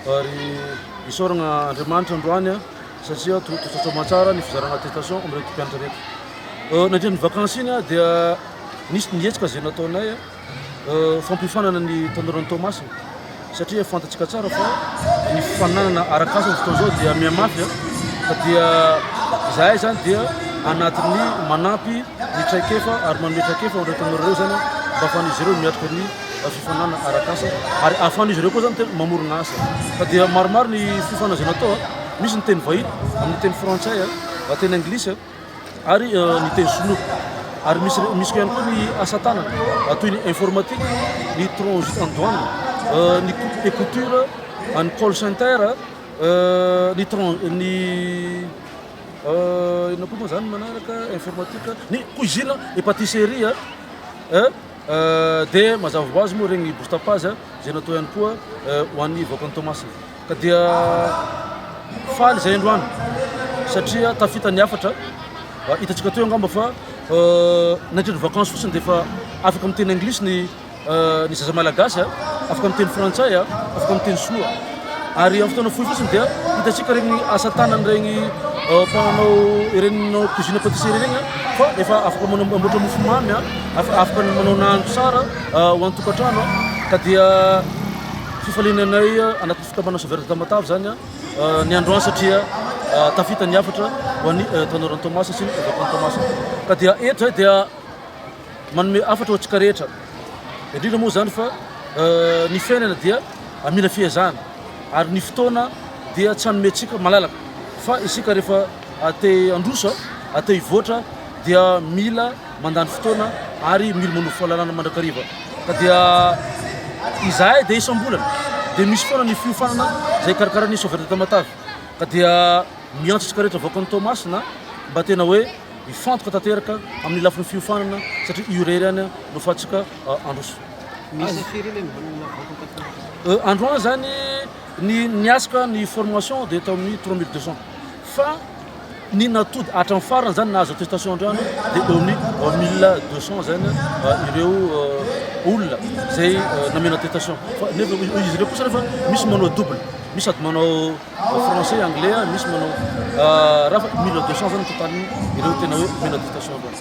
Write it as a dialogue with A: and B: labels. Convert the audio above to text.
A: Ary isaoragna Andriamanitra androany satria tontosa soamantsara ny fizarana attestation amin'ireto mpianatra ireto. Nandritra ny vakansy iny dia nisy ny hetsika izay nataonay fampiofanana ny tanoran'i Toamasina satria fantatsika tsara fa ny fifaninanana arak'asa amin'izao fotoana izao dia mihamafy ka dia izahay izany dia anatin'ny manampy ny traikefa ary manome traikefa ho an'ireo tanora ireo izany mba ahafahan'izy ireo miatrika ny fifaninanana arak'asa ary ahafahan'izy ireo koa izany tena mamorona asa. Fa dia maromaro ny fiofanana izay natao, misy ny teny vahiny amin'ny teny frantsay, teny anglisy ary ny teny sinoa. Ary misy misy ihany koa ny asa tanana toy ny informatique, ny transit en douane, ny coupe et couture, ny call center, ny tran- ny inona koa moa zany manaraka informatique, ny cuisine et pâtisserie. Dia mazava ho azy moa regny bourse tapaz izay natao ihany koa ho an'ny vahoakan'i Toamasina. Ka dia faly izay androany satria tafita ny hafatra. Hitantsika teo angamba fa nandritra ny vakansy fotsiny dia efa afaka miteny anglisy ny ny zaza malagasy, afaka miteny frantsay, afaka miteny sinoa. Ary amin'ny fotoana fohy fotsiny dia hitantsika regny asa tanana regny mpanao ireny manao cuisine pâtisserie regny fa efa afaka manao mamboatra mofomamy, afaka manao nahandro tsara ho an'ny tokantrano ka dia fifaliana anay anatin'ny fikambanana Sauveur de Tamatave zany ny androany satria tafita ny hafatra ho an'ny tanoran'i Toamasina sy ny vahoakan'i Toamasina. Ka dia eto zay dia manome hafatra ho antsika rehetra, indrindra moa zany fa ny fiainana dia mila fiezahana ary ny fotoana dia tsy hanome antsika malalaka fa isika rehefa te handroso, te hivoatra dia mila mandany fotoana ary mila manovo fahalalana mandrakariva. Ka dia izahay dia isam-bolana dia misy foana ny fiofanana izay karakarain'ny Sauveur de Tamatave. Ka dia miantso antsika rehetra vahoakan'i Toamasina mba tena hoe hifantoka tanteraka amin'ny lafiny fiofanana satria io irery ihany no afahantsika handroso.
B: Miisa firy ilay navoaka taty?
A: Androany zany ny niasaka ny formation dia tao amin'ny 3200 fa ny natody hatramin'ny farany zany nahazo attestation androany dia eo amin'ny 1200 zany ireo olona zay namena attestation fa nefa izy ireo kosa nefa misy manao double, misy sady manao français anglais, misy manao raha fa 1200 zany total ireo tena hoe omena attestation androany.